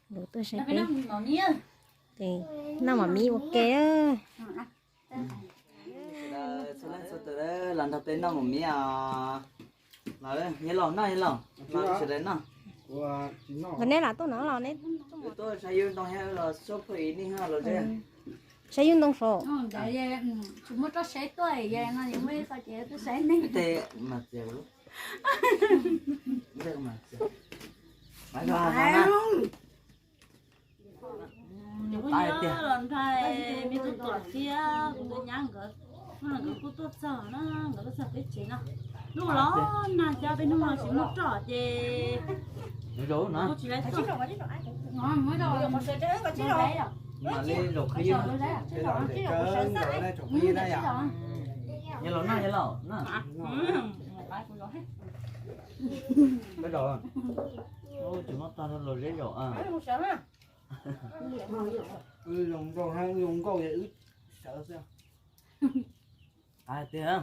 Lus tuaj saib peb, ces noj mov miv ua ke. Txhua leej txhua tus los nrog peb noj mov miv os. Los, yawg laus noj, yawg laus, los sawv daws noj. Nkawd neb lam tuaj no los neb tuaj saib yus ntoo thiab los xub phooj ywg nej los ze. Saib yus ntoo saud. Tsis muaj txoj seb tuaj no, muaj ib qho ces tuaj saib nej. Tes mas txias lub. Kuv los nrog me tub Tuam thiab kuv tus nyab nkawd, nkawd kuj tuaj txog na, nkawd tuaj txog peb tsev no. Lub los nag cab peb hnub no tsis muaj roj ces kuv tsis laiv tuaj. Yawg laus noj, yawg laus noj. Peb zaum, tsis muab tag rau los zeb zaum. Wb zoo nkauj, wb zoo nkauj es wb sawv xwb. Qab tiag,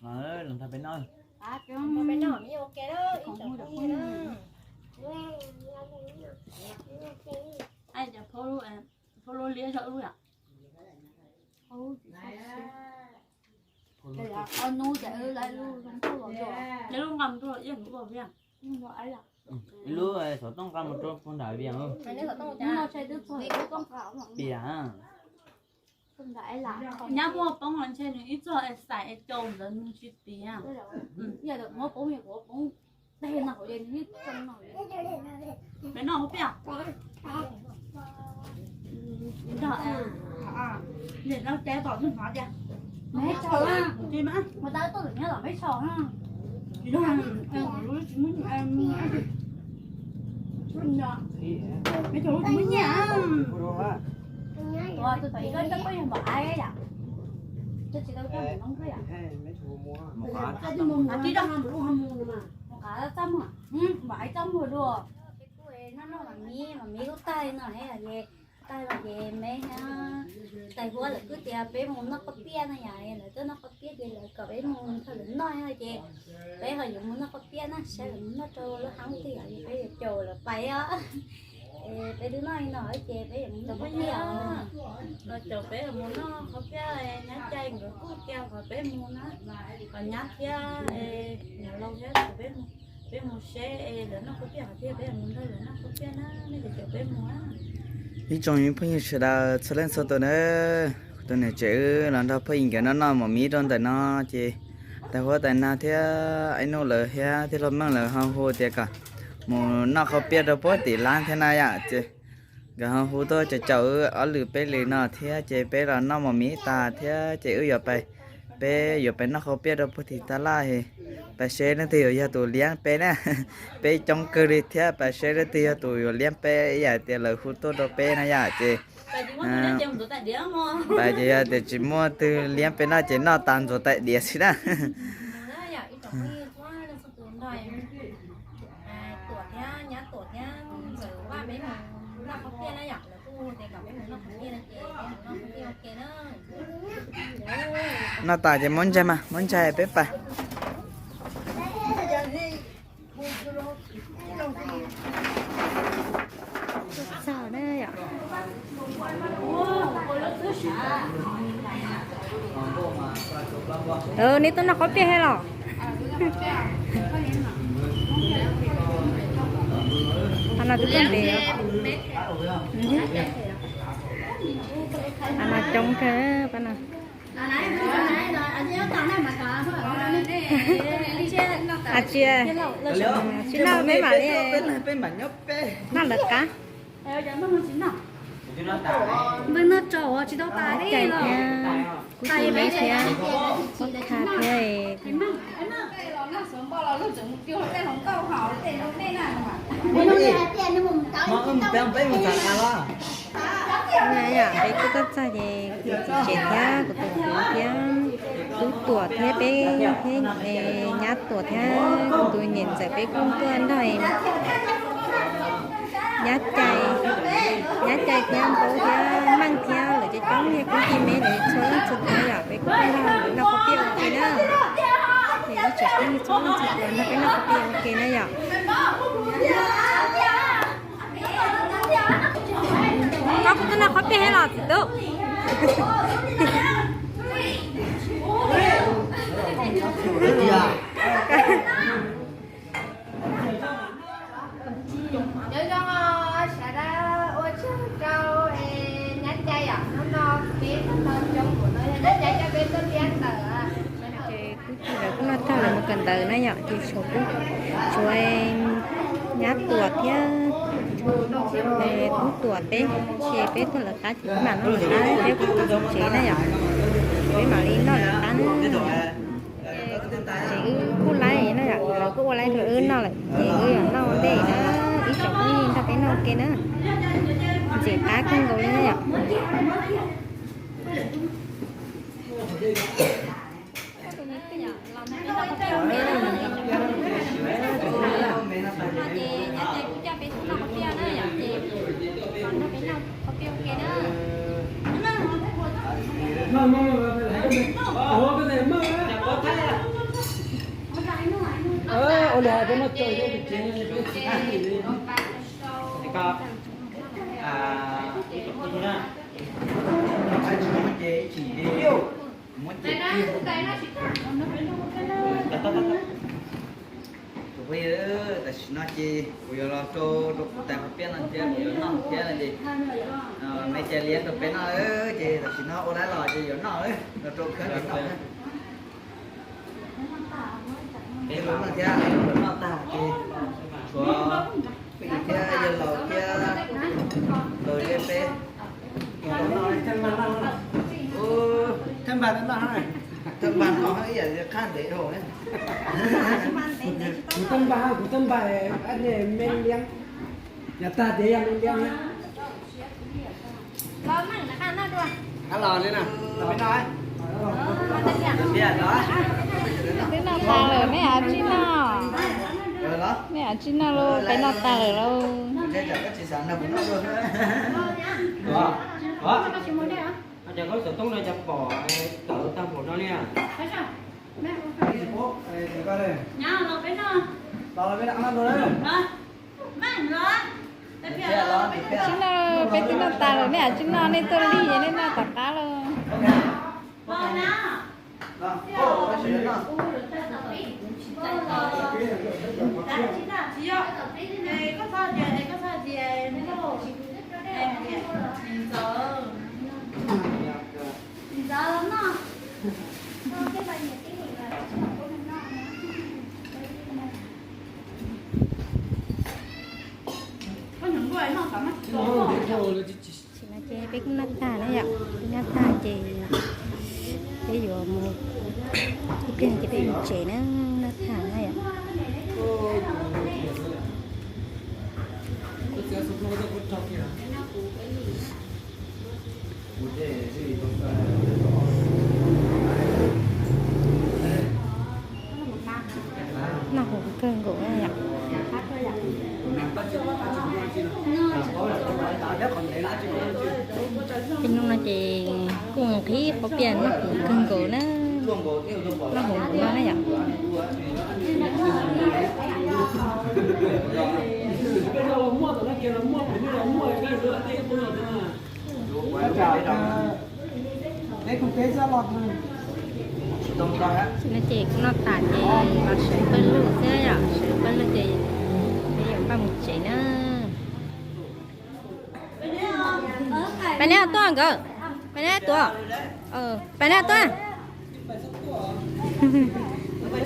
los nrog peb noj. Phauj lub liab zoj lub yom. Ib lub nqa mus rau ib lub xov tooj nqa mus rau puag nram vias. Piam. Nyab muaj poob los ntshe nws ib txog es xais es cau ntawd nws tsis piam. Peb noj hauv piaj. Nrog niam no cai tom ntug hnov tias, Meb tsaug, mus tas tuaj lwm nyob los Meb tsaug. Meb tsaug lub tsis muaj nyiaj. Ua tus tom ib koj coj koj yog npaum ai yom. Coj tsis tau koj mus noob koj yom. Mus qav txaj muag, npaum ai txaj muag dua. Peb kuj noj noj mam miv mam miv lub taig no es, taig no ces Meb thiab tais huab lawv kuj tias peb mus noj qhob piaj no yom, lawv tuaj noj qhob piaj ces lawv kom peb mus nrog lawv noj ces peb ho yuav mus noj qhob piaj na, saib lawv mus noj rau lub hab twg yom, peb yuav caum lawv pais os. Peb twb noj li no ces peb yuav mus noj qhob piaj os. Los caum peb mus noj qhob piaj, nyab cai nkawd kuj tias kom peb mus na, kom nyab thiab, nyab laus thiab, peb mus seb lawv noj qhob piaj qhov twg, peb mus nrog lawv noj qhob piaj na, nej caum peb mus. Ib tsoom phooj ywg sawv daws txhua leej txhua tus na, kuv tus niam tsev wb los nrog phooj ywg nkawd noj noj mov miv rau ntawm no ces tais huab tais nag thiab Aib Nuj lawv thiab tij laug Meej lawv ho hu tias kom mus noj qhob piaj rau puag tim lab thiab na yom, ces nkawd ho hu tuaj caum caum wb ob lwm peb lwm no thiab ces peb los noj mov miv tas thiab ces wb yuav pais, peb yuav pais noj qhob piaj rau puag tim tab laj, pais seb leej twg yuav yog tus liab peb na. Peb coob kawg li thiab, pais seb leej twg yog tus yuav liab peb ib yam tias lawv hu tuaj rau peb na yom, ces pais ces yog tias tsis muaj twg liab peb no ces noj tas ntxuav tais diav xwb na. Noj tas ces muab ntsaig mas, muab ntsaig peb pais. Neb tuaj noj qhob piaj thiab los? Qhov no twb tuaj ntev. Qhov no coob kawg pab no. Tsis, tsis noj peb mam li noj lawv qab. Npawg noj tso tsis tau tas li los. Kuv tus me thiab, kuv tha thiab. Peb kuj tuaj txog ces kuv tus txiv tsev thiab kuv tus kwv thiab tub Tuam thiab peb thiab nyab Tuam thiab kuv tus niam ntxawm peb kuj tuaj nrog nyab cai, nyab cai thiab npawg thiab Meej thiab lawv coob coob thiab kwv tij me lawv txhua leej txhua tus yom, peb kuj tuaj nrog lawv noj qhob piaj ua ke na. Ces ib tsoom phooj ywg txhua leej txhua tus nrog peb noj qhob piaj ua ke na yom. Noj qhov peb los txiv tub. Nyob zoo sawv daws, ua tsaug rau nyab cai yom, hnub no peb tuaj tau coob npaum no yog nyab cai coj peb tuaj liab ntawm. Ces kuj tsis lawv kuj noj tag lawv mus kawm ntawv na yom, ces tshuav kuj tshuav nyab Tuam thiab Tub Tuam peb, ces peb tuaj lawv qab ces peb mam noj lawv qab thiab kuj tsis tsev na yom, ces peb mam li noj lawv qab na. Ces wb kuj laib na yom, lawv kuj ua laib rau wb noj lawm ces wb yuav noj ua ntej na, ib tsoom phooj ywg nrog peb noj ua ke na. Ntxim qab kawg nkaus li na yom. Tus phooj ywg, tam sim no ces kuv yuav los rau rau kuv tais qhov piaj no thiab kuv yuav noj thiab no ces me cais liab rau peb noj, ces tam sim no ua laib los ces yuav noj, los rau khawb los noj. Peb los noj thiab, los noj tag ces tshuav peb thiab yawg laus thiab laus zeb peb. Thawj npag no, thawj npag no ib yam li qhab ntev dhau. Kuv thawj npag, kuv thawj npag me liab, yav tag tias yog me liab na. Twb noj tag lawm, nej av tsis noj? Nej av tsis noj lauj, peb noj tag lawm lauj. Ces koj xov tooj no cas pom tawv tag npaum no li? Tsis noj, peb twb noj tas lawm, nej av tsis noj, nej tuaj lig es nej noj tom qab lauj. Tam sim no ces peb kuj noj tag na yom, peb noj tag ces peb yuav mus, ib pliag ces peb mus tsev na, noj tag na yom. Noj huv kawg nkaus na yom. Peb hnub no ces kuj nqhis qhov piaj noj huv kawg nkaus na, noj huv nkaus no na yom. No ces kuv noj tas ces los sawv pawg lug xwb yom, sawv pawg lug ces peb yuav npaj mus tsev na. Peb neb tuaj nkawd, peb neb tuaj, peb neb tuaj.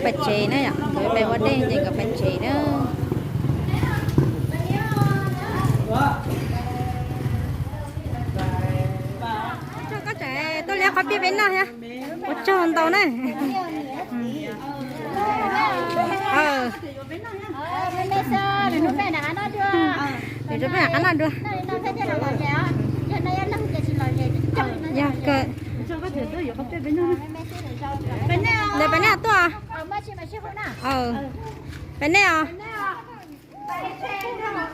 Pais tsev na yom, nkawd pais ua dej ces nkawd pais tsev na. Koj tseem tuaj liab qhov piaj peb noj thiab. Ua tsaug ntau na. Nws rau peb nram qab noj dua. Yog kawg. Ntawd peb neb tuaj. Peb neb os.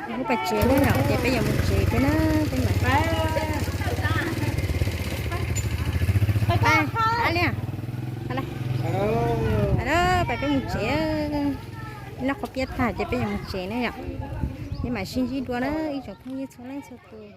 Kuv pais tsev na yom, ces peb yuav mus tsev thiab na, peb mam. Li, pais peb mus tsev. Noj qhov piaj tag ces peb yuav mus tsev na yom. Peb mam sib ntsib dua na ib tsoom phooj ywg txhua leej txhua tus.